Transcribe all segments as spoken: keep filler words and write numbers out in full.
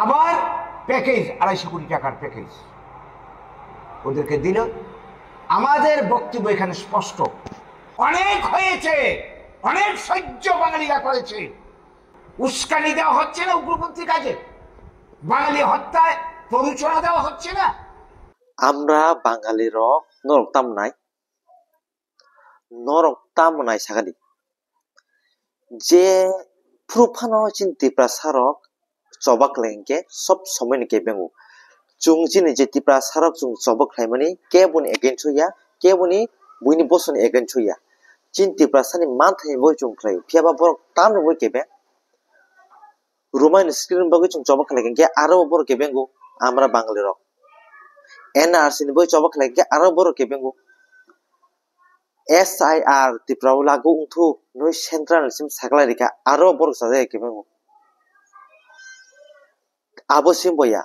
আবার প্যাকেজ, আড়াইশো কোটি টাকার প্যাকেজ ওদেরকে দিল। আমাদের বক্তব্য এখানে স্পষ্ট, অনেক হয়েছে, অনেক সহ্য বাঙালিরা করেছে। উস্কানি দেওয়া হচ্ছে না উগ্রপন্থী কাজে, বাঙালি হত্যায় প্ররোচনা দেওয়া হচ্ছে না। Amra Bangali rok norok tam nai, norok tam nai sakadi. Je phuru phano chini Tiprasa rok choba khlai hinkhe sob somoi ni kebengo. Chwng chini je Tiprasa rok chwng choba khlaimani keboni against o ya, keboni buini bosoni against o ya. Chini Tiprasa ni manthai ni boi chwng khlai, phiyaba borok tamni boi kebeng. Romani screen bagwi chwng choba khlai hinkhe aro borok kebengo Amra Bangali rok. N R C ni boi choba khlai hinkhe aro borok kebengo. S I R Tripura o lagu wngthuk hinwi central ni sim saklai rikha, aro borok chajak ya kebengo. Abo sim bo ya.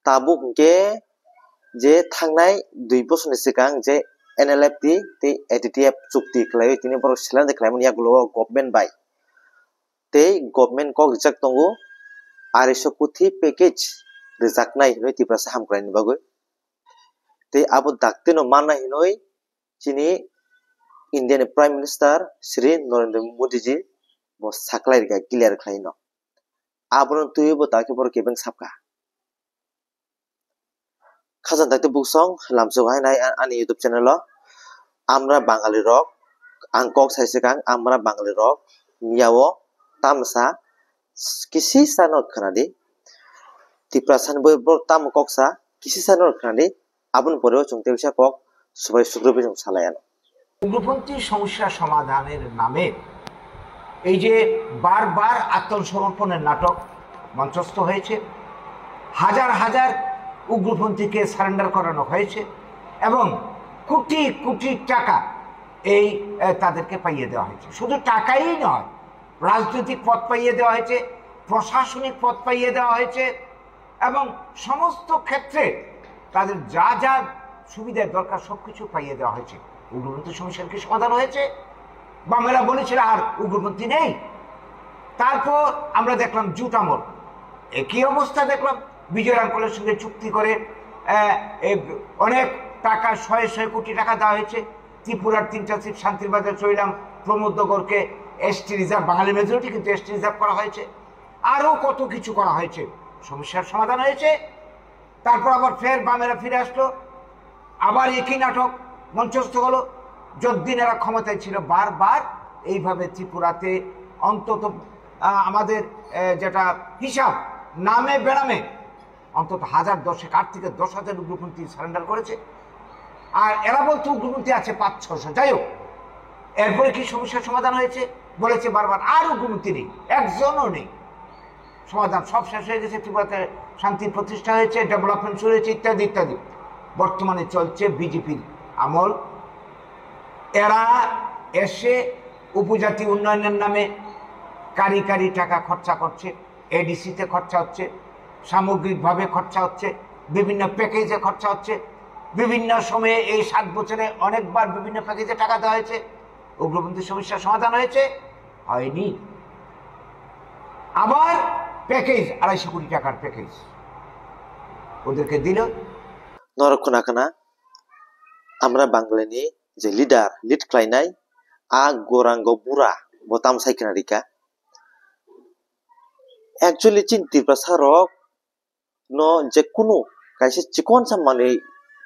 Tabuk hinkhe je thangnai dui bosor ni swkang je N L F T tei A T T F chukti khlaiwi tini borok silent khlaimani yagulo o government bai. Tei government kok rijak tongo, arisho kuthi package rijaknai hinwi Tiprasa hamkraini bagwi. Tei abo daktino manna hinwi chini India ni Prime Minister Shri Narendra Modi ji bo saklai rikha clear khlaino. Abono twiwi bo takhe borok kebeng sapkha. Khajang dakti buksong lamsok hai nai ani YouTube channel o. Amra Bangali rok, ang kok sai swkang, Amra Bangali rok miyao tamsa kisisa no khwnadi. Tiprasa ni boi borok tamo koksa kisisa no khwnadi. Aboni pore o chwng tei bisa kok subai sukrubwi chwng salai ano. উগ্রপন্থী সমস্যা সমাধানের নামে এই যে বারবার আত্মসমর্পণের নাটক মঞ্চস্থ হয়েছে, হাজার হাজার উগ্রপন্থীকে সারেন্ডার করানো হয়েছে এবং কোটি কোটি টাকা এই আহ, তাদেরকে পাইয়ে দেওয়া হয়েছে। শুধু টাকাই নয়, রাজনৈতিক পদ পাইয়ে দেওয়া হয়েছে, প্রশাসনিক পদ পাইয়ে দেওয়া হয়েছে এবং সমস্ত ক্ষেত্রে তাদের যা যা সুবিধার দরকার সবকিছু পাইয়ে দেওয়া হয়েছে। উগ্রপন্থী সমস্যার কি সমাধান হয়েছে? বামেরা বলেছিল আর উগ্রপন্থী নেই। তারপর আমরা দেখলাম জুট আমল, একই অবস্থা দেখলাম। বিজয় রাঙ্কলের সঙ্গে চুক্তি করে আহ, এ, অনেক টাকা, শয়ে শয়ে কোটি টাকা দেওয়া হয়েছে। ত্রিপুরার তিনটা সিট শান্তির বাজার চইলাম, প্রমোদ নগরকে এসটি রিজার্ভ, বাঙালি মেজরিটি কিন্তু এসটি রিজার্ভ করা হয়েছে। আরও কত কিছু করা হয়েছে, সমস্যার সমাধান হয়েছে। তারপর আবার ফের বামেরা ফিরে আসলো, আবার একই নাটক মঞ্চস্থ হলো। যতদিন এরা ক্ষমতায় ছিল, বারবার এইভাবে ত্রিপুরাতে অন্তত আহ, আমাদের আহ, যেটা হিসাব, নামে বেনামে অন্তত হাজার দশেক, আট থেকে দশ হাজার উগ্রপন্থী সারেন্ডার করেছে। আর এরা বলতো উগ্রপন্থী আছে পাঁচ ছশো। যাই হোক, এরপরে কি সমস্যার সমাধান হয়েছে? বলেছে বারবার, আর উগ্রপন্থী নেই, একজনও নেই। সমাধান সব শেষ হয়ে গেছে, ত্রিপুরাতে শান্তি প্রতিষ্ঠা হয়েছে, ডেভেলপমেন্ট শুরু হয়েছে, ইত্যাদি ইত্যাদি। বর্তমানে চলছে বিজেপির আমল। এরা এসে উপজাতি উন্নয়নের নামে কারি কারি টাকা খরচা করছে, এডিসিতে খরচা হচ্ছে, সামগ্রিকভাবে খরচা হচ্ছে, বিভিন্ন প্যাকেজে খরচা হচ্ছে। বিভিন্ন সময়ে এই সাত বছরে অনেকবার বিভিন্ন প্যাকেজে টাকা দেওয়া হয়েছে, উগ্রপন্থী সমস্যার সমাধান হয়েছে? হয়নি। আবার প্যাকেজ, আড়াইশো কোটি টাকার প্যাকেজ ওদেরকে দিল। Norok khna khna, Amra Bangali ni je leader, lead khlainai, a gorango bura bo tam sai khna rika. Actually chini Tiprasa rok no je kunu kaisa chikon sa manwi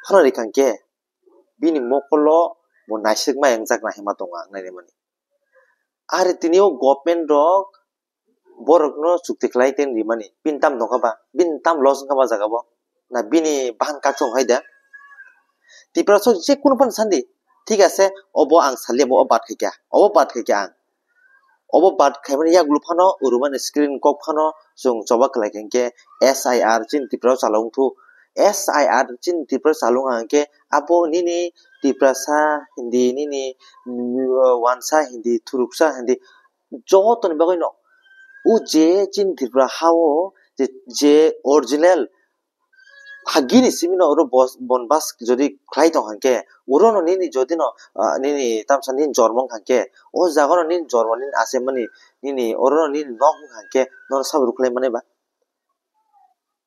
phano rikha khe bini mokolo bo naisik ma wngjak na hima tongo ang nai mani. Are tini o government rok borok no chukti khlai tei rimani bini tam tongkha ba, bini tam loss wngkha ba jaga bo, na bini bahan kak chong hai da. Tiprasa je kunu phano sandi, thik ase, obo ang salia, obo bad khaikha, obo bad khaikha ang. Obo bad khaimani yakulu phano, urumani screen kok phano chwng choba khlai kha hinkhe S I R chini Tripura o chalok wngthu. S I R chini Tripura chalok wngkha hinkhe abo nini Tiprasa hindi, nini, mm, wansa hindi, thuruksa hindi, jotoni bagwi no. O je chini Tripura ha o je, je original hagini simi no oro bos-, bonbas jodi khlai tong kha hinkhe, oro no nini jodi no, ah, nini tamsa nini jormo wngkha hinkhe, o jaga no nini jormo nini asemani nini oro no nini nok wngkha hinkhe, nono sabo rwkhlai mani ba?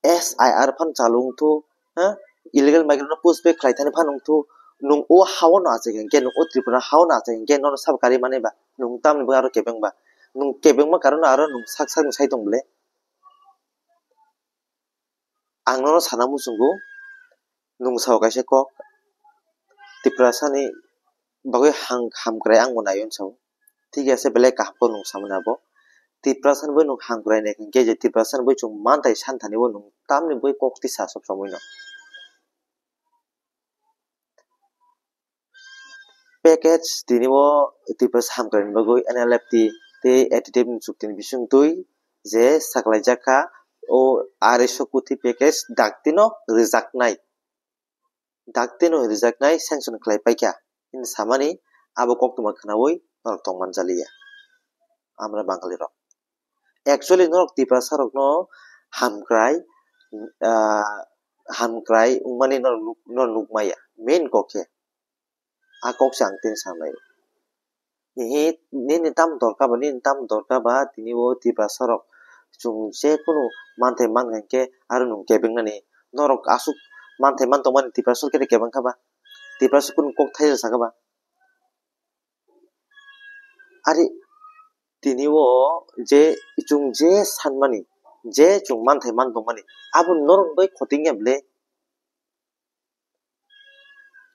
S I R phan chalo wngthu, ha? Illegal migrant no push back khlai thani phan wngthu, nung o hao no achai khe, nung o Tripura hao no achai khe, nono sabo kari mani ba, nung tamni bo aro kebeng ba, nung kebeng ma karon aro nung sak sak ni sai tong bole. Ang nono sana muchungo, nung sao kaisa kok, Tiprasa ni bagwi hang-, hamkrai ang bo naiwi sao. Thik ase, belai kaham khe nung samani abo. Tiprasa ni bai nung hamkrai nai khe je Tiprasa ni bai chwng manthai santhani bo nung tamni bai kok tisa sob somoi no. Package tini bo Tiprasa hamkrai ni bagwi N L F T tei A T T F ni chukti ni bising twi je saklai jak kha o arai so koti package dakti no rijaknai. Dakti no rijaknai sanction khlai paikha hwnwi samani abo koktwma khwnaui norok tongman jaliya amra Bangali rok. Actually norok Tiprasa rokno hamkrai, ah, hamkrai wngmani norok nuk-, norok nukmaya main kok khe. A kok se ang tini sanai. Hihi, nini tam dorkar ba, nini tam dorkar ba, tini bo Tiprasa rok. Chwng je kunu manthai man kha khe, aro nwng kebeng nani. Norok aswk manthai man tongmani Tiprasa khe kebeng kha ba? Tiprasa kunu kok thai rwsa kha ba? Ari tini o je chwng je sanmani, je chwng manthai man tongmani, abo norok bai khoting ya ble?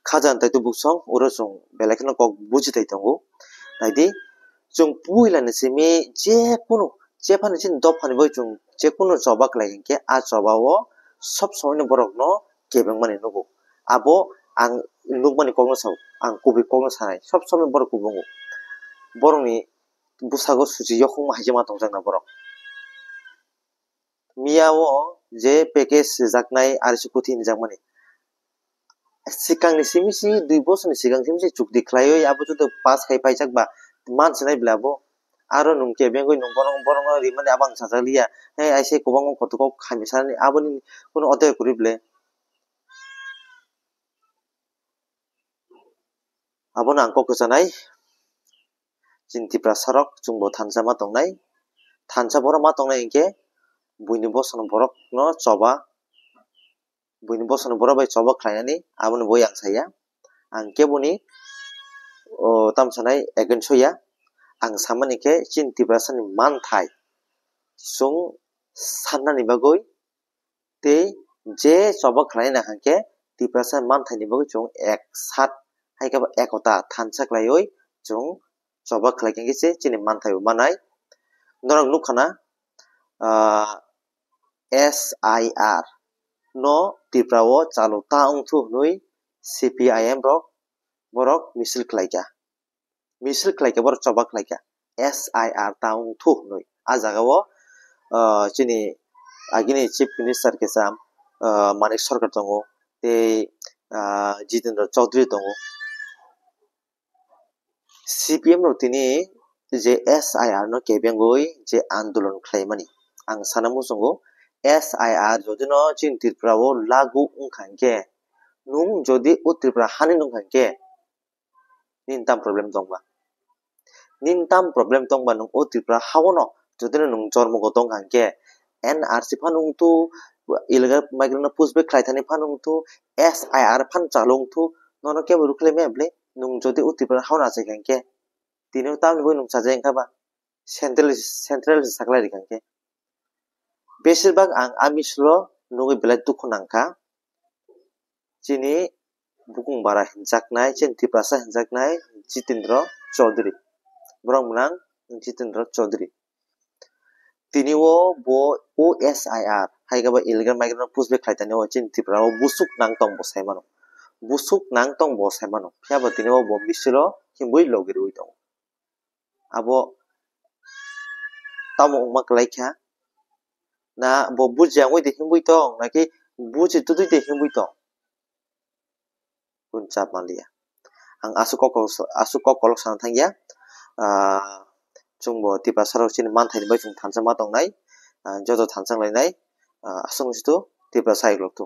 Khajan tai tubuk song, oro chwng belai kheno kok buji tai tongo. Naidi, chwng puila ni simi je kunu, je phani chini dopha ni bai chwng je kunu choba khlai hinkhe, a choba o sob somoi no borok no kebeng mani nugo. Abo ang nukmani kok no sao, ang kubui kok no sanai, sob somoi borok kubungo. Borok ni bwsago suchi yokhong ma haijak ma tongjakna borok. Miya o je package swijaknai R C Kuthi hinjakmani. Swkangni simi si, dui bosorni swkang simi si chukti khlaiwi abo joto pass khai paijak ba, man sinai bwle abo. Aro nwng kebengwi nwng bono, bono rimani abo ang sajak liya. Hei, aise kwbangma kotor kok khaimisa ni aboni kuno odai kwrwi bwle. Abono ang kok kwchanai, chini Tiprasa rok chwngbo thansa ma tongnai, thansa borok ma tongnai hinkhe buini bosongni borok no choba, buini bosongni borok bai choba khlainani aboni bo yang saya. Ang keboni, o, tam sanai against o ya, ang samani khe chini Tiprasa ni manthai chwng sannani bagwi tei je choba khlai na hwnkhe Tiprasa manthai ni bagwi chwng ek sat hai khe bo ekota thansa khlaiwi chwng choba khlai khe se chini manthai bo manai. Norok nukha na, ah, S I R no Tripura o chalo ta wngthu hwnwi C P I M rok borok misil khlai kha. Misil khlai kha, borok choba khlai kha, S I R ta wngthu hwnwi. A jaga o, ah, chini agini Chief Minister kisa, ah, Manik Sarkar tongo, tei, ah, Jitendra Chaudhary tongo. C P M rok tini je S I R no kebengwi je andolon khlaimani, ang sana muchungo, S I R jodi no chini Tripura o lagu wngkha hinkhe, nwng jodi o Tripura hani nungkha hinkhe, nini tam problem tongba? Nini tam problem tongba nwng o Tripura haono jodi no nwng jormo go tongkha hinkhe, N R C phano wngthu, illegal migrant no push back khlai thani phano wngthu, S I R phano chalo wngthu, nono kebo rwkhlai maya bwle? Nwng jodi o Tripura haono achai kha hinkhe, tini o tamni bo nwng chajai wngkha ba? Central, central saklai rikha hinkhe. Besirbak ang a misilo nugwi belai dukhu nangkha. Chini bukung bara hinjaknai, chini Tiprasa hinjaknai Jitendra Chaudhary. Borok mwnang Jitendra Chaudhary. Tini o bo O S I R, hai khe bo illegal migrant no push back khlai tani o chini Tripura o busuk nang tong bo sai mano. Busuk nang tong bo sai mano. Phiya bo tini o bo misilo himwi logi rwi tongo. Abo tamo wngma kwlai kha? Na bo bujiya wngwi de himwi tong, naki buji twtwi de himwi tong? Kun chap manliya. Ang aswk kok, aswk kok kolok sana thangya. Ah, chwngbo Tiprasa rok chini manthai ni bai chwng thansa ma tongnai. Ah, joto thansa wnglainai. Ah, aswk wngsitu Tiprasa iklok tu.